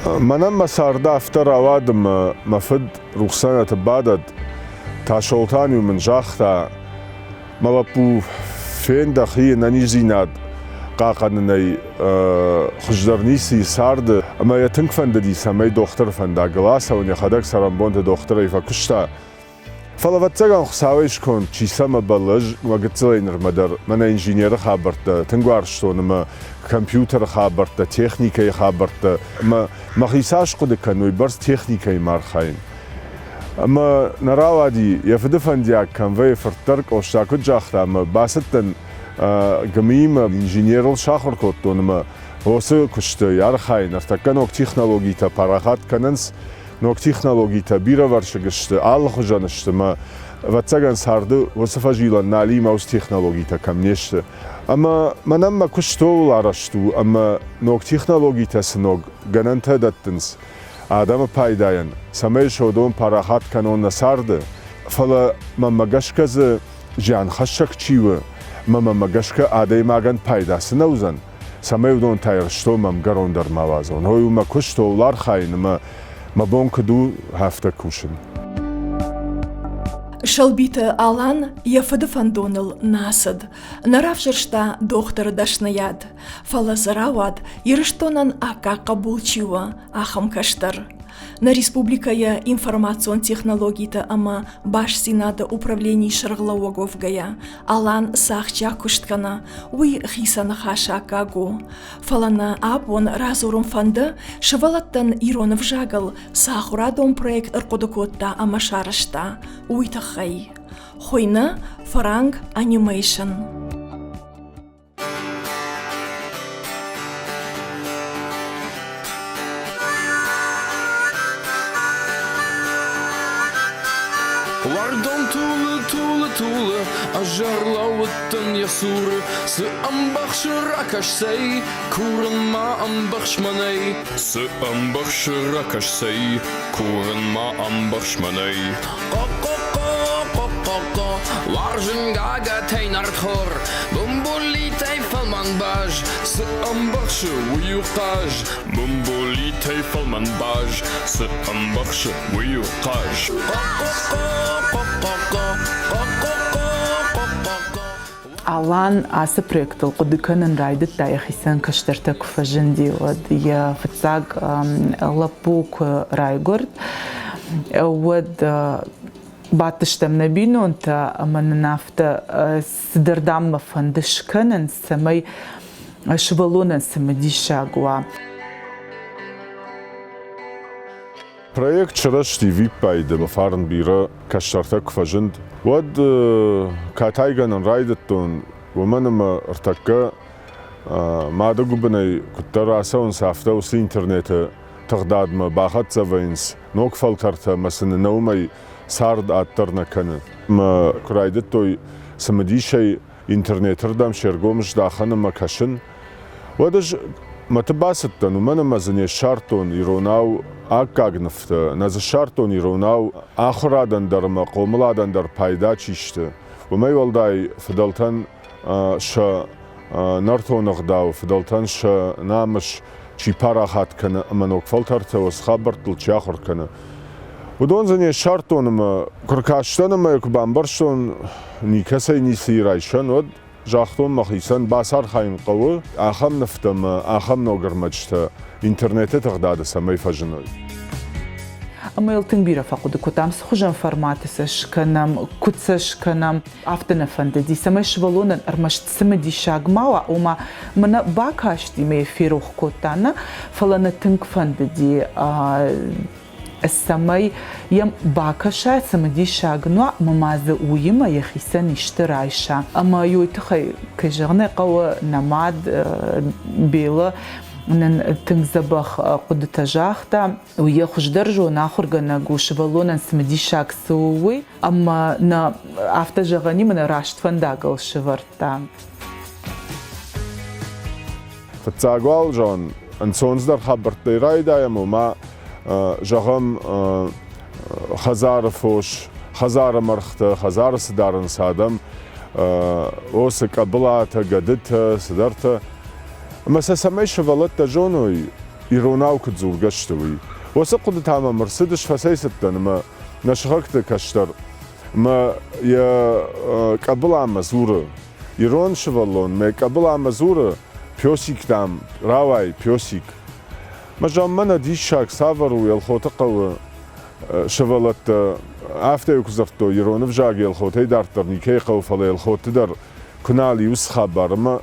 Мӕнӕн мӕ царды афтӕ рауад ӕмӕ мӕ фыд Рухсанӕты бадӕд, Тасолтан-иу мын загъта, мӕ лӕппу, фен дӕхи ӕнӕниздзинад хъахъхъӕнынӕй хуыздӕр ницы и царды. Ӕмӕ йӕ тынг фӕндыди, цӕмӕй дохтыры фӕндагыл ацӕуын, йӕхӕдӕг цӕрӕнбонты дохтырӕй фӕкуыста. Фӕлӕ, ӕвӕццӕгӕн, Хуыцауӕй сконд, чи цӕмӕ бӕллы, ӕз мӕ гыццылӕй нырмӕ дӕр мӕнӕ инженеры хабӕрттӕ тынг уарзтон ӕмӕ компьютеры хабӕрттӕ, техникӕйы хабӕрттӕ ӕмӕ мӕхи цас хъуыды кӕнын, уыйбӕрц техникӕимӕ архайын. Ӕмӕ нӕ рауади, йӕ фыды фӕндиаг кӕм вӕййы фырт дӕр, Къоста куыд загъта, ӕмӕ бацыдтӕн ГМИ-мӕ, инженерыл сахуыр кодтон ӕмӕ уыцы куысты архайын. Ныртӕккӕ ног технологитӕ парахат кӕнынц, Ног технологитӕ бирӕвӕрсыг сты, алыхуызӕн сты ӕмӕ, ӕвӕццӕгӕн, царды уыцы фӕзилӕн нал и, уыцы технологитӕ кӕм не сты. Ӕмӕ мӕнӕн мӕ куыст ууыл арӕзт у, ӕмӕ ног технологитӕ цы ног гӕнӕнтӕ дӕттынц адӕмы пайдайӕн, цӕмӕй сӕ уыдон парахат кӕнон нӕ царды, фӕлӕ мӕнмӕ гӕсгӕ дзы зианхӕссӕг чи у, ӕмӕ мӕнмӕ гӕсгӕ адӕймагӕн пайда цы нӕ уыдзӕн, цӕмӕй уыдон та Ирыстонмӕ ӕмгӕрон дӕр ма уадзон. Ой, мӕ куыст ууыл архайын ӕмӕ мӕ бон куыд у, афтӕ кусын. Сӕлбиты Алан йӕ фыды фӕндоныл нӕ ацыд, нӕ равзӕрста дохтыры дӕсныйад, фӕлӕ дзы рауад, Ирыстонӕн аккаг хъӕбул чи у, ахӕм кӕстӕр. Нӕ республикӕйы информацион технологитӕ ӕмӕ бастдзинады управленийы сӕргълӕууӕг уӕвгӕйӕ, Алан цы ахсджиаг куыст кӕны, уый хицӕн ныхасы аккаг у. Фӕлӕ нӕ абон радзурын фӕнды, сывӕллӕттӕн ирон ӕвзагыл цы ахуырадон проект ӕрхъуыды кодта ӕмӕ сарӕзта, уый тыххӕй. Хуыйны Франк Анимейшн. Уӕрдон тулы, тулы, тулы, ӕз ӕрлӕууыдтӕн йӕ цуры. Цы ӕмбӕхсы, ракӕс цӕй, курын ма ӕмбӕхс мӕнӕй. Цы ӕмбӕхсы, ракӕс цӕй, курын ма ӕмбӕхс мӕнӕй. Хъо-хъо-хъо, хъо-хъо-хъо, уарзын гагатӕй нартхор, бумбулитӕй фӕлмӕн баз. Цы ӕмбӕхсы, уый у хъаз, бумбулитӕй фӕлмӕн баз. Цы ӕмбӕхсы, уый у хъаз. Хъо-хъо-хъо, хъо-хъо-хъо, хъо-хъо-хъо, хъо-хъо-хъо. Алан ацы проектыл хъуыды кӕнын райдыдта, йӕхицӕн кӕстӕртӕ куы фӕзынди, уӕд. Йӕ фыццаг лӕппу куы райгуырд, уӕд бадтыстӕм нӕ бинонтӕ ӕмӕ нын афтӕ цыдӕр, дам, мӕ фӕнды скӕнын, цӕмӕй сывӕллонӕн цымыдисаг уа. Проект сырӕзти виппайды мӕ фарн бирӕ кӕстӕртӕ куы фӕзынд, уӕд катайгӕнӕн райдыдтон, уымӕн ӕмӕ ӕртӕккӕ мады гуыбынӕй куыддӕр рацӕуынц, афтӕ уыцы интернеты тыгъдадмӕ бахӕццӕ вӕййынц ног фӕлтӕртӕ ӕмӕ сын ӕнӕ уымӕй цард ад дӕр нӕ кӕны. Ӕмӕ куы райдыдтой цымыдисӕй интернеты рдӕм се ргом здахын ӕмӕ кӕсын, уӕд ӕз мӕты бацыдтӕн, уымӕн ӕмӕ дзы не ссардтон иронау аккаг нывтӕ, нӕ дзы ссардтон иронау ахуырадӕн дӕр ӕмӕ хъомыладӕн дӕр пайда чи сты. Уымӕй уӕлдай фыдӕлтӕн сӕ нӕртон ӕгъдау, фыдӕлтӕн сӕ намыс чи парахат кӕны ӕмӕ ног фӕлтӕртӕ уыцы хабӕрттыл чи ахуыр кӕны, уыдон дзы не ссардтон ӕмӕ куы ркастӕн ӕмӕ куы бамбӕрстон, никӕцӕй ницы и райсӕн, уӕд загътон мӕхицӕн, бацархайын хъӕуы ахӕм нывтӕ ӕмӕ ахӕм ног ӕрмӕджытӕ интернеты тыгъдады цӕмӕй фӕзыной. Ӕмӕ йыл тынг бирӕ фӕхъуыды кодтам, цы хуызӕн форматы сӕ скӕнӕм, куыд сӕ скӕнӕм. Афтӕ нӕ фӕндыди, цӕмӕй сывӕллонӕн ӕрмӕст цымыдисаг ма уа, ома мӕнӕ бакасти мӕ ферох кодта, нӕ, фӕлӕ нӕ тынг фӕндыди, цӕмӕй йӕм бакӕса, цымыдисаг ын уа ӕмӕ ма дзы уыимӕ йӕхицӕн исты райса. Ӕмӕ уый тыххӕй, кӕй зӕгъын ӕй хъӕуы, нӕ мад Бела нын тынг дзӕбӕх хъуыдытӕ загъта. Уый йӕ хуыздӕр зоны ахуыргӕнӕг у, сывӕллонӕн цымыдисаг цы у, уый. Ӕмӕ нӕ афтӕ зӕгъӕн и, мӕнӕ раст фӕндагыл сӕвӕрдта. Фыццаг уал, зӕгъын, ӕнцондӕр хабӕрттӕй райдайӕм, ома, зӕгъӕм, хӕдзары фос, хӕдзары мӕргътӕ, хӕдзары цы дарынц адӕм, осы къӕбылатӕ, гӕдытӕ, цыдӕртӕ. Ӕмӕ сӕ цӕмӕй сывӕллӕттӕ зоной, иронау куыд дзургӕ сты, уый. Уыцы хъуыдытӕ мӕм ӕрцыдыс, фӕцӕйцыдтӕн ӕмӕ нӕ сыхӕгты кӕстӕр мӕ йӕ къӕбыламӕ дзуры. Ирон сывӕллон мӕ къӕбыламӕ дзуры, пёсик, дам, рауай, пёсик. Мӕ заммана диссаг цавӕр у Елхоты хъӕуы сывӕллӕттӕ афтӕ куы дзырдтой, ирон ӕвзаг Елхотӕй дарддӕр никӕй хъӕуы, фӕлӕ Елхотты дӕр куы нал и уыцы хабар. Ӕмӕ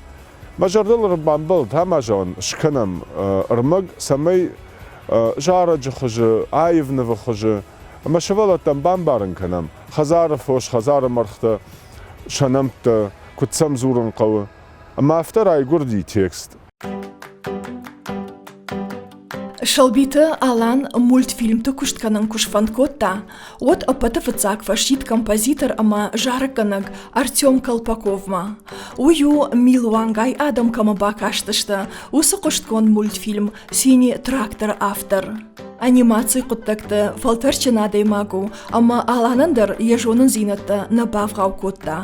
мӕ зӕрдыл ӕрбамбӕлд, ӕмӕ зӕгъын, скӕнӕм ӕрмӕг, цӕмӕй зарӕджы хуызы, аив нывы хуызы ӕмӕ сывӕллӕттӕн бамбарын кӕнӕм, хӕдзары фос, хӕдзары мӕргътӕ, сӕ нӕмттӕ, куыд сӕм дзурын хъӕуы. Ӕмӕ афтӕ райгуырди текст. Сӕлбиты Алан мультфильмты куыст кӕнын куы сфӕнд кодта, уӕд ӕппӕты фыццаг фӕсидт композитор ӕмӕ зарӕггӕнӕг Артем Колпаковмӕ. Уый у, милуангай адӕм кӕмӕ бакастысты, уыцы хъуыстгонд мультфильм «Синий трактор» автор. Анимацийы хъуыддӕгты фӕлтӕрдджын адӕймаг у ӕмӕ Аланӕн дӕр йӕ зонындзинӕдтӕ нӕ бавгъау кодта.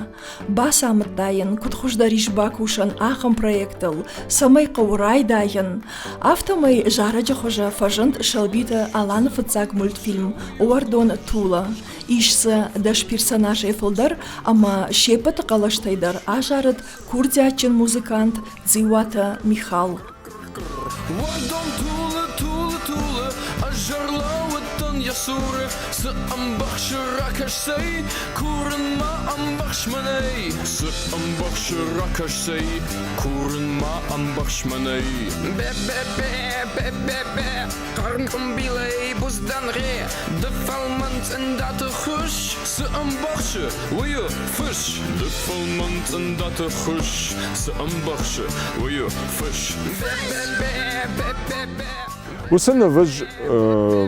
Бацамыдта йын, куыд хуыздӕр ис бакусӕн ахӕм проектыл, цӕмӕй хъӕуы райдайын. Афтӕмӕй зарӕджы хуызы фӕзынд Сӕлбиты Аланы фыццаг мультфильм «Уӕрдон Тула». Ис дзы 10 персонажӕй фылдӕр ӕмӕ се ппӕты хъӕлӕстӕй дӕр азарыд курдиатджын музыкант Дзиуаты Михал. Уӕрдон тулы, тулы, тулы, ӕз ӕрлӕууыдтӕн йӕ цуры. Цы ӕмбӕхсы ракӕсай, курын ма ӕмбӕхс мӕнӕй. Цы ӕмбӕхсы ракӕсай, курын ма ӕмбӕхс мӕнӕй. Бе-бе-бе, бе-бе-бе, хъарм къуымбилӕй буздӕн гъе, ды фӕлмӕн цъындаты хуыз. Цы ӕмбӕхсы, уый у фыс. Ды фӕлмӕн цъындаты хуыз. Цы ӕмбӕхсы, уый у фыс. Уыцы нывыз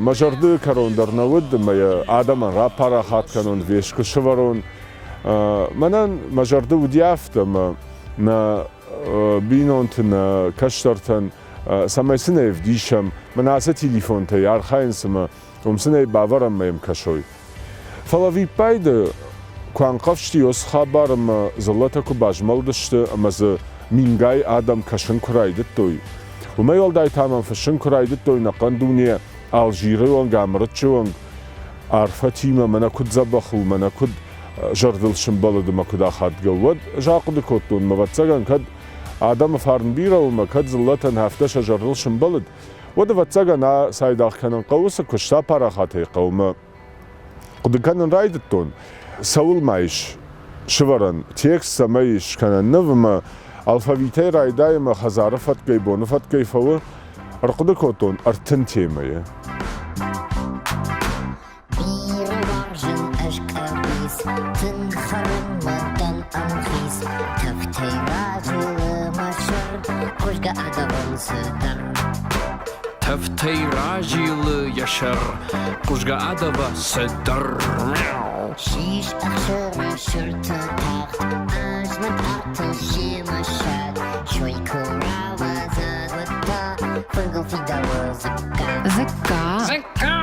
мӕ зӕрды кӕрон дӕр нӕ уыд ӕмӕ йӕ адӕмӕн рапарахат кӕнон, вес куы сӕвӕрон. Мӕнӕн мӕ зӕрды уыди афтӕ, ӕмӕ нӕ бинонты, нӕ кӕстӕртӕн, цӕмӕй сын ӕй ӕвдисӕм, мӕнӕ ацы телефонтӕй архайынц ӕмӕ уым сын ӕй бавӕрӕм ӕмӕ йӕм кӕсой. Фӕлӕ виппайды куы анхъӕвзти уыцы хабар ӕмӕ дзыллӕтӕ куы базмӕлдысты ӕмӕ дзы мингай адӕм кӕсын куы райдыдтой, уымӕй уӕлдай та мӕм фыссын куы райдыдтой ӕнӕхъӕн дуне Алжиры онг, Амырыччы онг, арфӕтимӕ мӕнӕ куыд дзӕбӕх у, мӕнӕ куыд зӕрдыл сымбӕлыд ӕмӕ куыд ахадгӕ у, уӕд ӕз ахъуыды кодтон, мӕ ӕвӕццӕгӕн, кӕд адӕмы фарн бирӕ у ӕмӕ кӕд дзыллӕтӕн афтӕ сӕ зӕрдыл сымбӕлыд, уӕд, ӕвӕццӕгӕн, цайдагъ кӕнын хъӕуы, цы куыст апарахатӕй хъӕуы ӕмӕ хъуыды кӕнын райдыдтон, цӕуыл ма ис сывӕрӕн текст, цӕмӕй ис скӕнӕн ныв ӕмӕ алфавитӕй райдай ӕмӕ хӕдзары фӕткӕй, боны фӕткӕй фӕуы, ӕрхъуыды кодтон 30 темӕйы. Бирӕ уарзын ӕз къӕбиц, тынг хӕрынмӕ дӕн ӕмхиц. Тӕфтӕй разилы мӕ сӕр, хъуызгӕ адавын цыдӕр. Тӕфтӕй разилы йӕ сӕр, хъуызгӕ адава цыдӕр. Сис ӕхсыры сырты тагъд, азмӕнт артыл семӕ ссад. Сой куы рауадзӕд, уӕд та фынгыл фидауы дзыкка. Дзыкка. Дзыкка!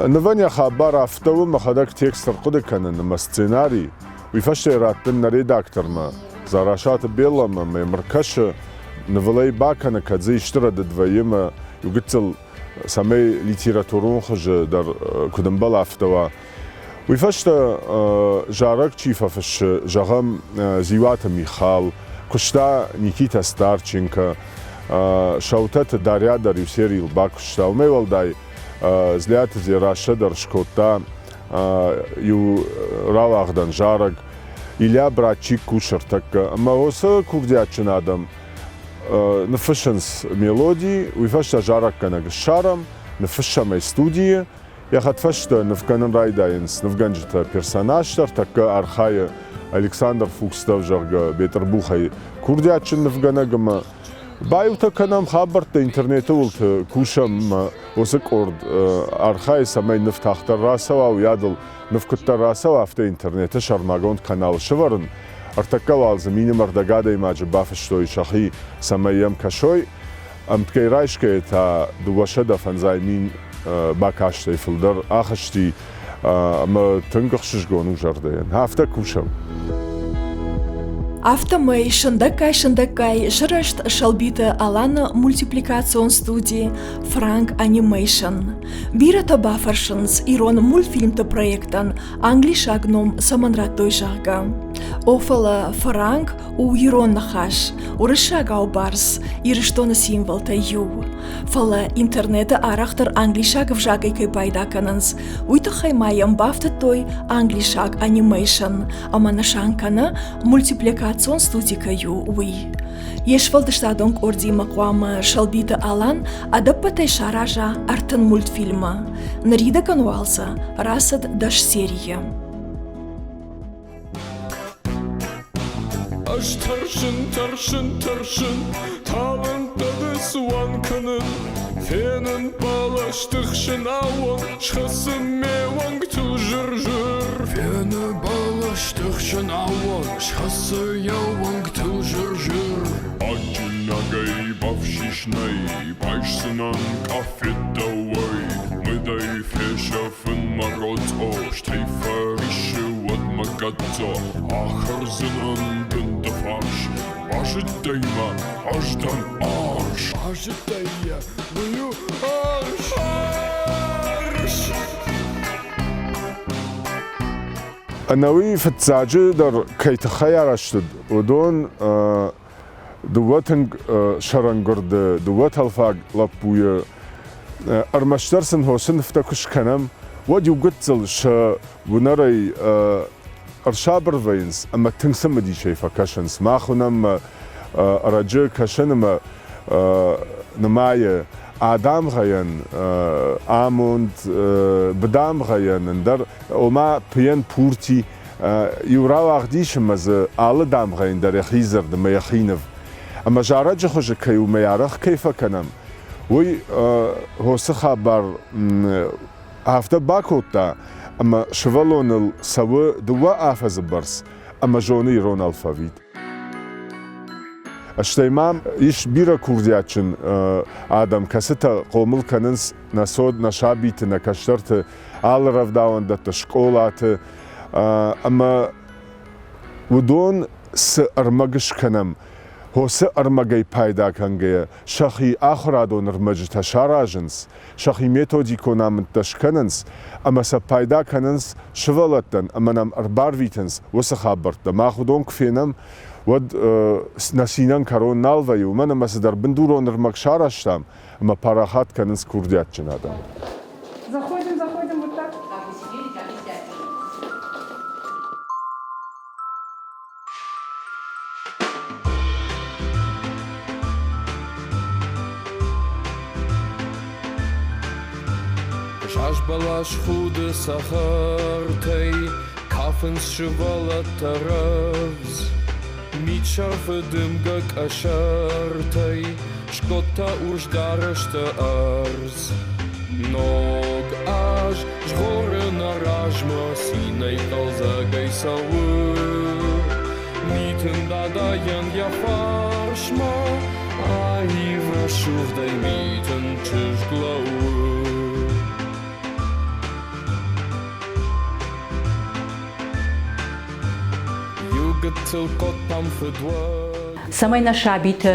Нывӕн йӕ хабар афтӕ у, мӕхӕдӕг текст ӕрхъуыды кӕнын ӕмӕ сценарий, уый фӕстӕ раттын нӕ редактормӕ, Дзарасаты Белламӕ мӕм ӕркӕсы, нывыл ӕй бакӕны, кӕд дзы исты рӕдыд вӕййы ӕмӕ иу гыццыл цӕмӕй литературон хуызы дӕр куыд ӕмбӕла, афтӕ уа. Уый фӕстӕ зарӕг чи фӕфыссы, зӕгъӕм, Дзиуаты Михал, куыста Никита Старченко, Саутӕты Дарья дӕр иу серийыл бакуыста. Уымӕй уӕлдай Дзлиаты Дзерассӕ дӕр скодта иу рауагъдӕн зарӕг Илья Братчик кусӕртӕккӕ. Ӕмӕ уыцы курдиатджын адӕм ныффыссынц мелоди, уый фӕстӕ зарӕггӕнӕг ссарӕм, ныффыссӕм ӕй студийы, Йӕ хӕдфӕстӕ нывкӕнын райдайынц нывгӕнджытӕ персонажтӕ, ӕртӕккӕ архайы Александр Фуксдов, зӕгъгӕ, Бетъырбухӕй курдиатджын нывгӕнӕг ӕмӕ баиутӕ кӕнӕм хабӕрттӕ интернеты уылты кусӕм ӕмӕ уыцы къорд архайы, цӕмӕй ныв тагъддӕр рацӕуа, уыйадыл ныв куыддӕр рацӕуа, афтӕ интернеты сӕрмагонд канал сӕвӕрын. Ӕртӕккӕ уал дзы минымӕрдӕг адӕймаджы бафыстой сӕхи, цӕмӕй йӕм кӕсой. Ӕмткӕй райсгӕйӕ та 250 мин бакастӕй фылдӕр ахызти ӕмӕ тынг ӕхсызгон у зӕрдӕйӕн. Афтӕ кусӕм. Афтӕмӕй сындӕггай-сындӕггай сырӕзт Сӕлбиты Аланы мультипликацион студи Frank Animation. Бирӕтӕ бафӕрсынц, ирон мультфильмты проектӕн англисаг ном цӕмӕн радтой, зӕгъгӕ. О, фӕлӕ фыранк у ирон ныхас, уырыссагау бӕрц, Ирыстоны символтӕй иу. Фӕлӕ интернеты арӕхдӕр англисаг ӕвзагӕй кӕй пайда кӕнынц, уый тыххӕй ма йӕм бафтыдтой англисаг анимейшн ӕмӕ нысан кӕны мультипликацион студи кӕй у, уый. Йе сфӕлдыстадон къордимӕ хъуамӕ Сӕлбиты Алан ӕдӕппӕтӕй сараза 30 мультфильмы. Ныридӕгӕн уал дзы рацыд 10 серийы. Ӕз тӕрсын, тӕрсын, тӕрсын, талынгтӕ ды цуан кӕнын. Фенын бӕлӕсты хсӕн аууон, схӕцы ме уӕнгтыл зыр-зыр. Фены бӕлӕсты хсӕн аууон, схӕцы йӕ уӕнгтыл зыр-зыр. Адджынагӕй бафсис нӕй, байсдзынӕн къафет дӕуӕй, мыдӕй фесӕфын мӕ роцъо, стӕй фӕриссы уӕд мӕ гӕддзо, ахӕрдзынӕн дын дӕ фарс, базыдтай мӕ, ӕз дӕн арс. Базыдтай йӕ, уый у арс! Арс! Ӕнӕуи фыццаджыдӕр кӕй тыххӕй арӕзт уыд, уыдон дыууӕ тынг сӕрӕнгуырды, дыууӕ тӕлфаг лӕппуйы ӕрмӕстдӕр сын хосы нывтӕ куы скӕнӕм, уӕд иу гыццыл сӕ уынӕрӕй ӕрсабыр вӕййынц ӕмӕ тынг цымыдисӕй фӕкӕсынц. Мах уынӕм ӕрӕджы кӕсын ӕмӕ нымайы адӕмгъайӕн амонд, быдамгъайӕн ӕндӕр, ома пыйӕн пурти иу рауагъд ис ӕмӕ дзы алы дамгъӕйӕн дӕр йӕхи дзырд ӕмӕ йӕхи ныв. Ӕмӕ зарӕджы хуызы кӕй у, мӕ арӕх кӕй фӕкӕнӕм, уый хосы хабар афтӕ бакодта, ӕмӕ сывӕллоныл цӕуы дыууӕ афӕдзы бӕрц ӕмӕ зоны ирон алфавит. Стӕй ма ис бирӕ курдиатджын адӕм, кӕцытӕ хъомыл кӕнынц нӕ цот, нӕ сабиты, нӕ кӕстӕрты алы рӕвдауӕндӕтты, скъолаты ӕмӕ уыдон цы ӕрмӕг скӕнӕм, уыцы ӕрмӕгӕй пайда кӕнгӕйӕ сӕхи ахуырадон ӕрмӕджытӕ саразынц, сӕхи методикон амындтӕ скӕнынц ӕмӕ сӕ пайда кӕнынц сывӕллӕттӕн ӕмӕ нӕм ӕрбарвитынц уыцы хабӕрттӕ. Мах уыдон куы фенӕм, уӕд нӕ цинӕн кӕрон нал вӕййы, уымӕн ӕмӕ цыдӕр бындурон ӕрмӕг сарӕзтам ӕмӕ парахат кӕнынц курдиатджын адӕм. Заходим, заходим, вот так. Заз бӕлас худы цӕхӕртӕй, кафынц сывӕллӕттӕ рӕвдз. Мит сӕрфы дымгӕ къӕсӕртӕй, скодта урс дарӕстӕ ӕрдз. Ног аз згъоры нӕ размӕ, цинӕй хъӕлдзӕгӕй цӕуы. Митын дадайӕн йӕ фарсмӕ аив рӕсугъдӕй митын чызг лӕууы. Иу гыццыл кодтам фыдуаг. Цӕмӕй нӕ сабитӕ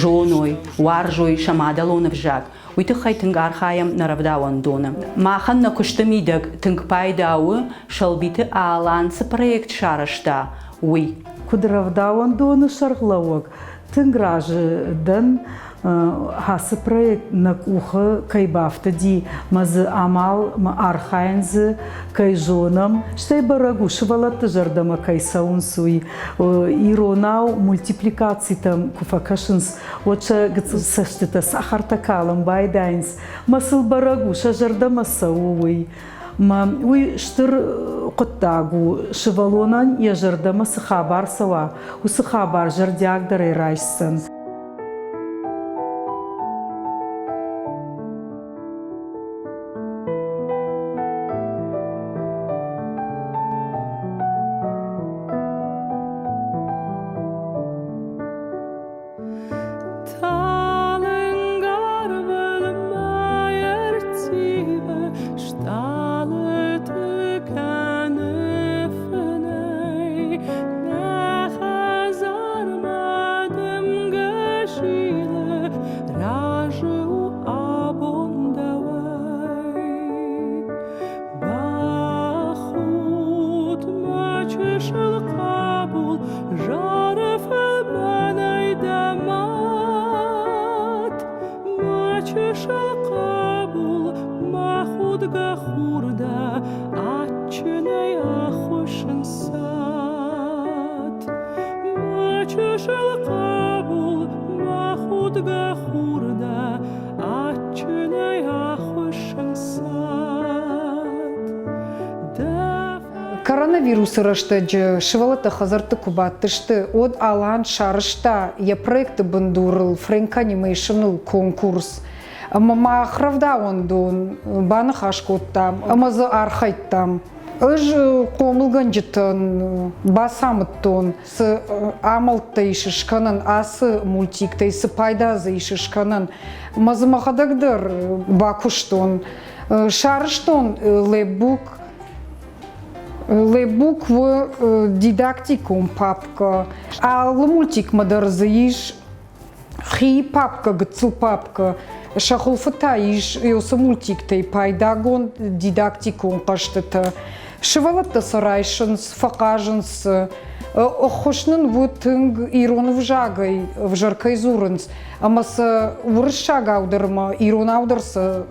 зоной, уарзой сӕ мадӕлон ӕвзаг, уый тыххӕй тынг архайӕм нӕ рӕвдауӕндоны. Махӕн нӕ куысты мидӕг тынг пайда у, Сӕлбиты Алан цы проект сарӕзта, уый. Куыд рӕвдауӕндоны сӕргълӕууӕг, тынг разы дӕн, ацы проект нӕ къухы кӕй бафтыди, мӕ дзы амал, мӕ архайын дзы кӕй зонӕм, стӕй бӕрӕг у, сывӕллӕтты зӕрдӕмӕ кӕй цӕуынц, уый. Иронау мультипликацитӕм куы фӕкӕсынц, уӕд сӕ гыццыл цӕстытӕ цӕхӕртӕ калын байдайынц, мӕ сыл бӕрӕг у, сӕ зӕрдӕмӕ цӕуы, уый. Мӕ уый стыр хъуыддаг у, сывӕллонӕн йӕ зӕрдӕмӕ цы хабар цӕуа, уыцы хабар зӕрдиагдӕрӕй райсдзӕн. Стъалыты кӕны фынӕй нӕ хӕдзар. худгӕ хур дӕ адджынӕй ахуыссын цад. Мӕ чысыл хъӕбул, мӕ худгӕ хур дӕ адджынӕй ахуыссын цад. Дӕ Коронавирусы рӕстӕджы сывӕллӕттӕ хӕдзӕртты куы бадтысты, уӕд Алан сарӕзта йӕ проекты бындурыл Frank Animation-ыл конкурс. Ӕмӕ мах рӕвдауӕндон баныхас кодтам ӕмӕ дзы архайдтам. Ӕз хъомылгӕнджытӕн бацамыдтон, цы амӕлттӕ ис скӕнӕн ацы мультиктӕй, цы пайда дзы ис скӕнӕн. Ӕмӕ дзы мӕхӕдӕг дӕр бакуыстон. Сарӕзтон лепбук. Лепбук у дидактикон папкӕ. Алы мультикмӕ дӕр дзы ис хи папкӕ, гыццыл папкӕ. Сӕ хуылфы та ис уыцы мультиктӕй пайдагонд дидактикон хъӕзтытӕ. Сывӕллӕттӕ сӕ райсынц, фӕхъазынц сӕ. Ӕххуыс нын у тынг ирон ӕвзагӕй ӕвзӕр кӕй дзурынц, ӕмӕ сӕ уырыссагау дӕр ӕмӕ иронау дӕр сӕ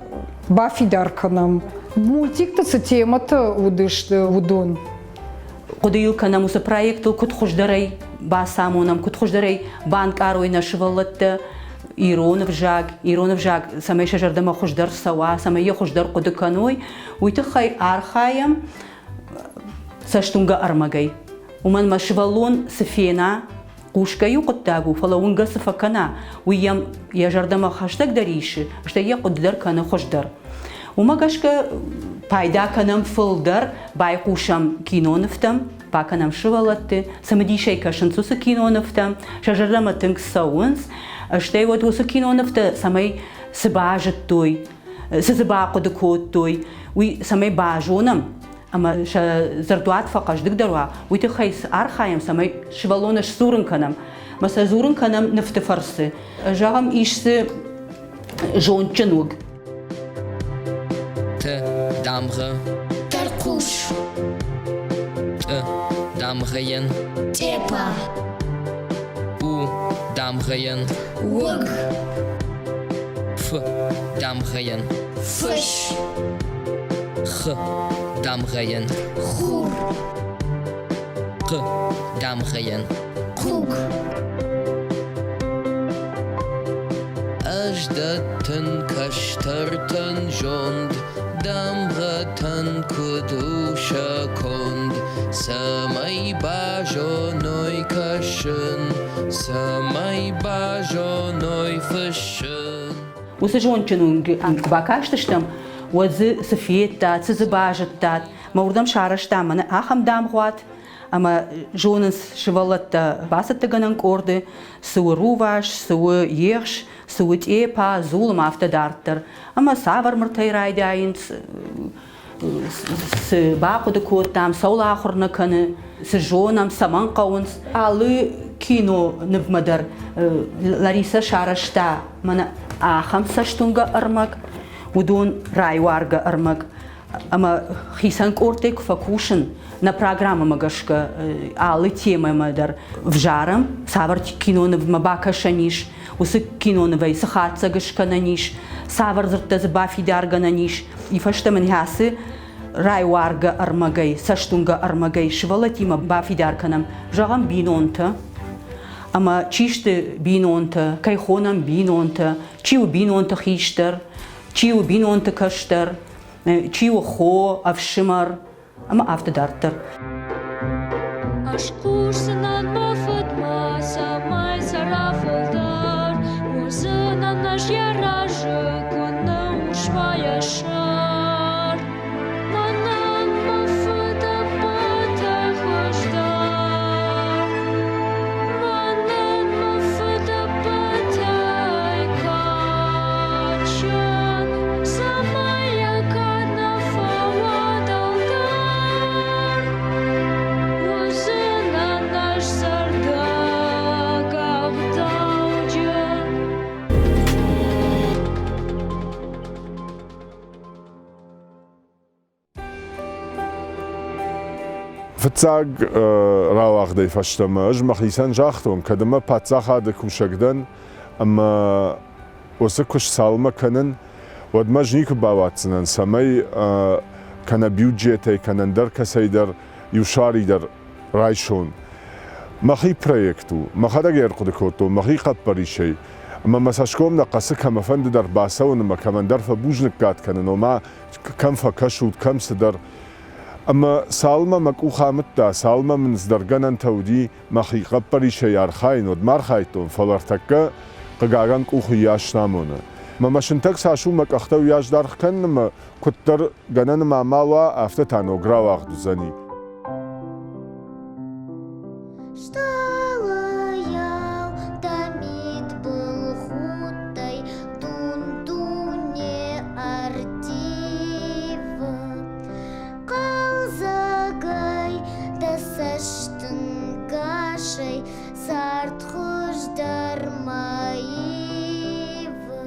бафидар кӕнӕм. Мультикты цы темӕтӕ уыдысты, уыдон. Хъуыды йыл кӕнӕм уыцы проектыл куыд хуыздӕрӕй бацамонӕм, куыд хуыздӕрӕй банкъарой нӕ сывӕллӕттӕ ирон ӕвзаг, ирон ӕвзаг цӕмӕй сӕ зӕрдӕмӕ хуыздӕр цӕуа, цӕмӕй йӕ хуыздӕр хъуыды кӕной, уый тыххӕй архайӕм цӕстуынгӕ ӕрмӕгӕй. Уымӕн мӕ сывӕллон цы фена, хъусгӕ иу хъуыддаг у, фӕлӕ уынгӕ цы фӕкӕна, уый йӕм йӕ зӕрдӕмӕ хӕстӕгдӕр исы, стӕй йӕ хъуыды дӕр кӕны хуыздӕр. Уымӕ гӕсгӕ пайда кӕнӕм фылдӕр, байхъусӕм кинонывтӕм, бакӕнӕм сывӕллӕтты, цымыдисӕй кӕсынц уыцы кинонывтӕм, сӕ зӕрдӕмӕ тынг цӕуынц, стӕй уӕд уыцы кинонывтӕ цӕмӕй цы базыдтой, цы дзы бахъуыды кодтой, уый цӕмӕй базонӕм, ӕмӕ сӕ дзырдуат фӕхъӕздыгдӕр уа, уый тыххӕй архайӕм, цӕмӕй сывӕллоны сдзурын кӕнӕм. Мӕ сӕ дзурын кӕнӕм нывты фӕрцы. Зӕгъӕм, ис дзы зондджын уыг. Т дамгъӕ. Тӕрхъус. Т дамгъӕйӕн. Тъепа. У дамгъӕйӕн. Уыг. Ф дамгъӕйӕн. Фыс. Х дамгъӕйӕн. Хур. Q дамгъӕйӕн. Хъуг. Ӕз дӕттын кӕстӕртӕн зонд, дамгъӕтӕн куыд у сӕ конд, цӕмӕй базоной кӕсын, цӕмӕй базоной фыссын. Уыцы зондджын уынг куы бакастыстӕм, уӕд дзы цы федтат, цы дзы базыдтат, мӕ уырдӕм сарӕзтам мӕнӕ ахӕм дамгъуат, ӕмӕ зонынц сывӕллӕттӕ бацӕттӕгӕнӕн къорды, цы у рувас, цы у ехс, цы у тъепа, дзул ӕмӕ афтӕ дарддӕр. Ӕмӕ цавӕр мыртӕй райдайынц, цы бахъуыды кодтам, цӕуыл ахуыр нӕ кӕны, цы зонӕм, цӕмӕн хъӕуынц. Алы кинонывмӕ дӕр Ларисӕ сарӕзта мӕнӕ ахӕм цӕстуынгӕ ӕрмӕг, уыдон райуаргӕ ӕрмӕг. Ӕмӕ хицӕн къордтӕй куы фӕкусын, нӕ программӕмӕ гӕсгӕ алы темӕмӕ дӕр взарӕм, цавӕр кинонывмӕ бакӕсӕн ис, уыцы кинонывӕй цы хатдзӕг скӕнӕн ис, цавӕр дзырдтӕ дзы бафидаргӕнӕн ис. И фӕстӕмӕ ацы райуаргӕ ӕрмӕгӕй, цӕстуынгӕ ӕрмӕгӕй сывӕллӕттимӕ бафидар кӕнӕм, зӕгъӕм, бинонтӕ. Ӕмӕ чи сты бинонтӕ, кӕй хонӕм бинонтӕ, чи у бинонты хистӕр, чи у бинонты кӕстӕр, чи у хо, ӕфсымӕр ӕмӕ афтӕ дарддӕр. Ӕз хъусдзынӕн мӕ фыдмӕ, цӕмӕй цӕра фылдӕр. Уыдзынӕн ӕз йӕ разы, куы нӕ уа йӕ сӕр. Мӕнӕн мӕ фыд ӕппӕтӕй хуыздӕр. Мӕнӕн мӕ фыд ӕппӕтӕй кадджын. Цӕмӕй йӕ кад нӕ фӕуа дӕлдӕр, уыдзынӕн ӕз цӕрдӕг ӕгъдауджын. Фыццаг рауагъдӕй фӕстӕмӕ ӕз мӕхицӕн загътон, кӕд ӕмӕ паддзахады кусӕг дӕн ӕмӕ уыцы куыст цалынмӕ кӕнын, уӕдмӕ ӕз никуы бауадздзынӕн, цӕмӕй кӕнӕ бюджетӕй, кӕнӕ ӕндӕр кӕцӕйдӕр иу сари дӕр райсон. Мӕхи проект у, мӕхӕдӕг ӕй ӕрхъуыды кодтон мӕхи хъӕппӕрисӕй, ӕмӕ мӕ цӕсгом нӕ хъӕцы кӕмӕфӕнды дӕр бацӕуын ӕмӕ кӕмӕндӕр фӕбузныггад кӕнын, ома кӕм фӕкӕсут, кӕм цыдӕр. Ӕмӕ цалынмӕ мӕ къух амыдта, цалынмӕ мын цыдӕр гӕнӕнтӕ уыди мӕхи хъӕппӕрисӕй архайын, уӕд ма архайдтон, фӕлӕ ӕртӕккӕ, хъыгагӕн, къух уыйас нӕ амоны. Мӕ мӕ сынтӕг цас у, мӕ къӕхтӕ уыйас даргъ кӕнын ӕмӕ куыддӕр гӕнӕн ӕмӕ амал уа, афтӕ та ног рауагъд уыдзӕни. Стъалыйау дӕ мидбылхудтӕй дун-дуне ӕрттивы. Хъӕлдзӕгӕй дӕ цӕстӕнгасӕй цард хуыздӕр ма ивы.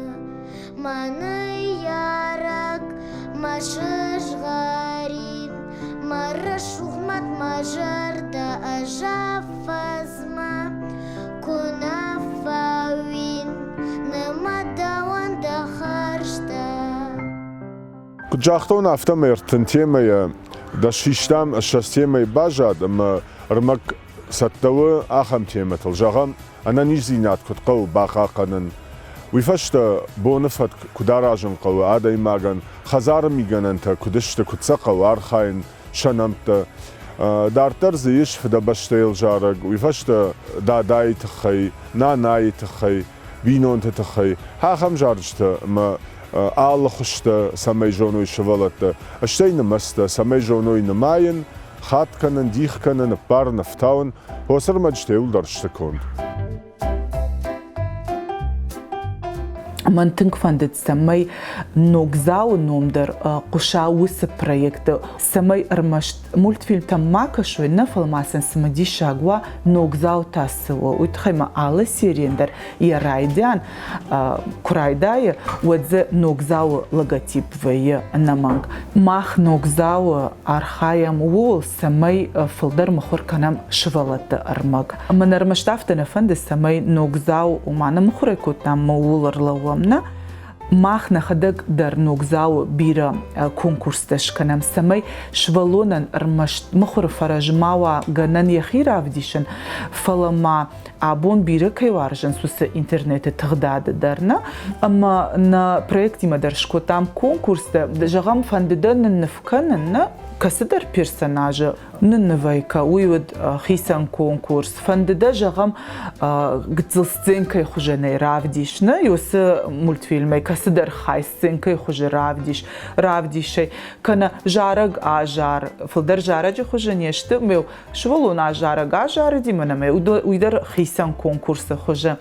Мӕ ныййарӕг, мӕ сызгъӕрин, мӕ рӕсугъд мад, мӕ зӕрдӕ ӕз афӕдзмӕ куы нӕ фӕуин, нымад дӕуӕн дӕ хӕрзтӕ. Куыд загътон, афтӕмӕй ӕртын темӕйӕ дӕ систам, ссӕдз темӕйы баззад ӕмӕ ӕрмӕг цӕттӕ у ахӕм темӕтыл. Зӕгъӕм, ӕнӕниздзинад куыд хъӕуы бахъахъхъӕнын, уый фӕстӕ боны фӕтк куыд аразын хъӕуы адӕймагӕн, хӕдзары мигӕнӕнтӕ куыд сты, куыд сӕ хъӕуы архайын, сӕ нӕмттӕ. Дарддӕр дзы ис Фыдӕбӕстӕйыл зарӕг, уый фӕстӕ дадайы тыххӕй, нанайы тыххӕй, бинонты тыххӕй, ахӕм зарджытӕ ӕмӕ алы хуызтӕ цӕмӕй зоной сывӕллӕттӕ, стӕй нымӕцтӕ, цӕмӕй зоной нымайын, хатт кӕнын, дих кӕнын, ӕппарын, ӕфтауын, уыцы ӕрмӕджытӕ иуылдӕр сты конд. Мӕн тынг фӕндыд, цӕмӕй Ногдзауы ном дӕр хъуыса уыцы проекты, цӕмӕй ӕрмӕст мультфильмтӕм ма кӕсой, нӕ, фӕлӕ ма сын цымыдисаг уа, Ногдзау та цы у, уый тыххӕй ма алы серийӕн дӕр йӕ райдиан куы райдайы, уӕд дзы Ногдзауы логотип вӕййы ӕнӕмӕнг. Мах Ногдзауы архайӕм ууыл, цӕмӕй фылдӕр мыхуыр кӕнӕм сывӕллӕтты ӕрмӕг. Мӕн ӕрмӕст афтӕ нӕ фӕнды, цӕмӕй Ногдзау ома нымыхуырӕй кодтам ӕмӕ ууыл ӕрлӕууӕм, нӕ. Мах нӕхӕдӕг дӕр Ногдзауы бирӕ конкурстӕ скӕнӕм, цӕмӕй сывӕллонӕн ӕрмӕст мыхуыры фӕрӕз ма уа гӕнӕн йӕхи равдисын, фӕлӕ ма абон бирӕ кӕй уарзынц, уыцы интернеты тыгъдады дӕр нӕ. Ӕмӕ нӕ проектимӕ дӕр скодтам конкурстӕ. Зӕгъӕм, фӕнды дӕ нынныв кӕнын, нӕ кӕцыдӕр персонажы ныннывӕй кӕ, уый уыд хицӕн конкурс. Фӕнды дӕ, зӕгъӕм, гыццыл сценкӕйы хуызӕнӕй равдис, нӕ уыцы мультфильмӕй кӕцыдӕр хай сценкӕйы хуызы равдис, равдисӕй, кӕнӕ зарӕг азар, фылдӕр зарӕджы хуызы не сты, Сывӕллон азарӕг азарыди мӕнӕ мӕ уый дӕр хицӕн конкурсы хуызы.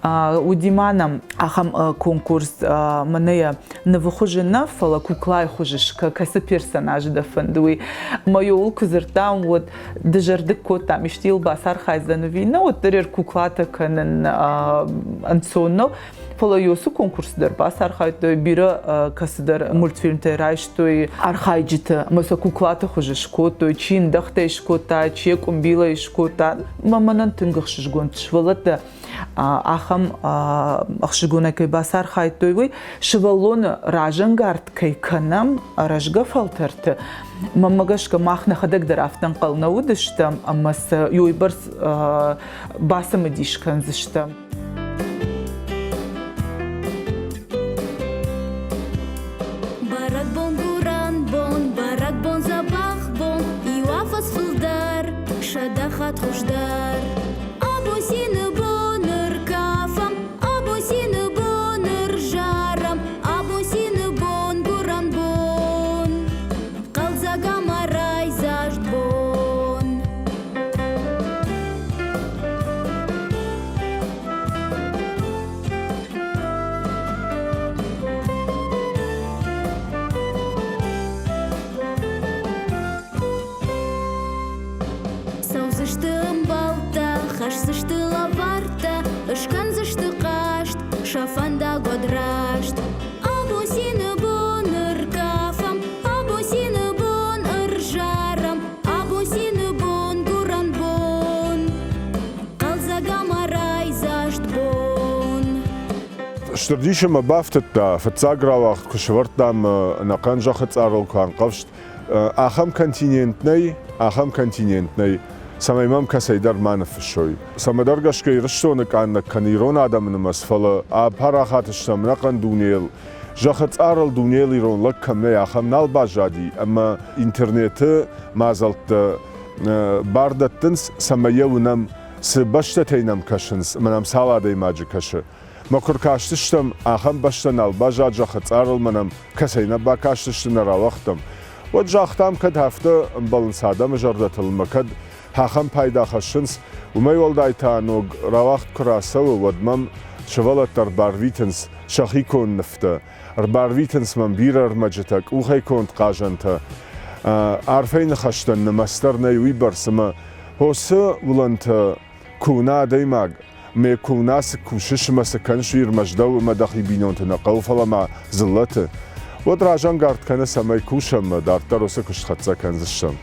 Уыди ма нӕм ахӕм конкурс мӕнӕ йӕ нывы хуызы нӕ, фӕлӕ куклайы хуызы скӕ, кӕцы персонажы дӕ фӕнды, уый. Ӕмӕ йыл куы дзырдтам, уӕд дызӕрдыг кодтам, исты йыл бацархайдзӕн ӕви нӕ, уӕддӕр куклатӕ кӕнын ӕнцон нӕу. Фӕлӕ уыцы конкурсы дӕр бацархайдтой, бирӕ кӕцыдӕр мультфильмтӕ райстой архайджытӕ ӕмӕ сӕ куклаты хуызы скодтой, чи ндӕхтӕй скодта, чи йӕ къуымбилӕй скодта. Мӕ мӕнӕн тынг ӕхсызгон сывӕллӕттӕ ахӕм ӕхсызгонӕй кӕй бацархайдтой, уый сывӕллоны разӕнгард кӕй кӕнӕм рӕзгӕ фӕлтӕрты, мӕнмӕ гӕсгӕ мах нӕхӕдӕг дӕр афтӕ ӕнхъӕл нӕ уыдыстӕм ӕмӕ сӕ уыйбӕрц бацымыдис кӕндзыстӕм. Бӕрӕгбон гуырӕн бон, бӕрӕгбон дзӕбӕх бон, иу афӕдз фылдӕр, сӕдӕ хатт хуыздӕр. Абон цины бон ӕркафӕм, абон цины бон ӕрзарӕм, абон цины бон гуырӕн бон, хъӕлдзӕг ӕмӕ райдзаст бон. Цӕудзысты ӕмбӕлттӕ, хӕсдзысты лӕвӕрттӕ, ыскӕндзысты хъазт, сӕ фӕндаг уӕд раст. Абон цины бон ӕркафӕм, абон цины бон ӕрзарӕм, абон цины бон гуырӕн бон. Хъӕлдзӕг ӕмӕ райдзаст бон. Стыр дисы мӕ бафтыдта, фыццаг рауагъд куы сӕвӕрдтам ӕнӕхъӕн зӕххы цъарыл куы анхъӕвзт, ахӕм континент нӕй, ахӕм континент нӕй, цӕмӕй мӕм кӕцӕйдӕр ма ныффыссой. Цӕмӕдӕр гӕсгӕ Ирыстоны къаннӕг кӕны ирон адӕмы нымӕц, фӕлӕ апарахат стӕм ӕнӕхъӕн дунейыл. Зӕххы цъарыл дунейыл ирон лӕг кӕм нӕй, ахӕм нал баззади, ӕмӕ интернеты мадзӕлттӕ бар дӕттынц, цӕмӕй йӕ уынӕм, цы бӕстӕтӕй нӕм кӕсынц ӕмӕ нӕм цал адӕймаджы кӕсы. Мӕ куы ркастыстӕм, ахӕм бӕстӕ нал баззад зӕххы цъарыл мӕ нӕм кӕцӕй нӕ бакастысты нӕ рауагътам. Уӕд загътам, кӕд афтӕ ӕмбӕлынц адӕмы зӕрдӕтыл ӕмӕ кӕд ахӕм пайда хӕссынц, уымӕй уӕлдай та ног рауагъд куы рацӕуы, уӕд мӕм сывӕллӕттӕ ӕрбарвитынц сӕхи конд нывтӕ, ӕрбарвитынц мӕм бирӕ ӕрмӕджытӕ, къухӕй конд хъазӕнтӕ. Арфӕйы ныхӕстӕн нымӕц дӕр нӕй уыйбӕрц ӕмӕ хосы уылӕнтӕ куы уына адӕймаг, ме куы уына цы кусыс ӕмӕ цы кӕныс, уый ӕрмӕст дӕу ӕмӕ дӕхи бинонты нӕ хъӕуы, фӕлӕ ма дзыллӕты, уӕд разӕнгард кӕны, цӕмӕй кусӕм ӕмӕ дарддӕр уыцы куыст хӕццӕ кӕндзыстӕм.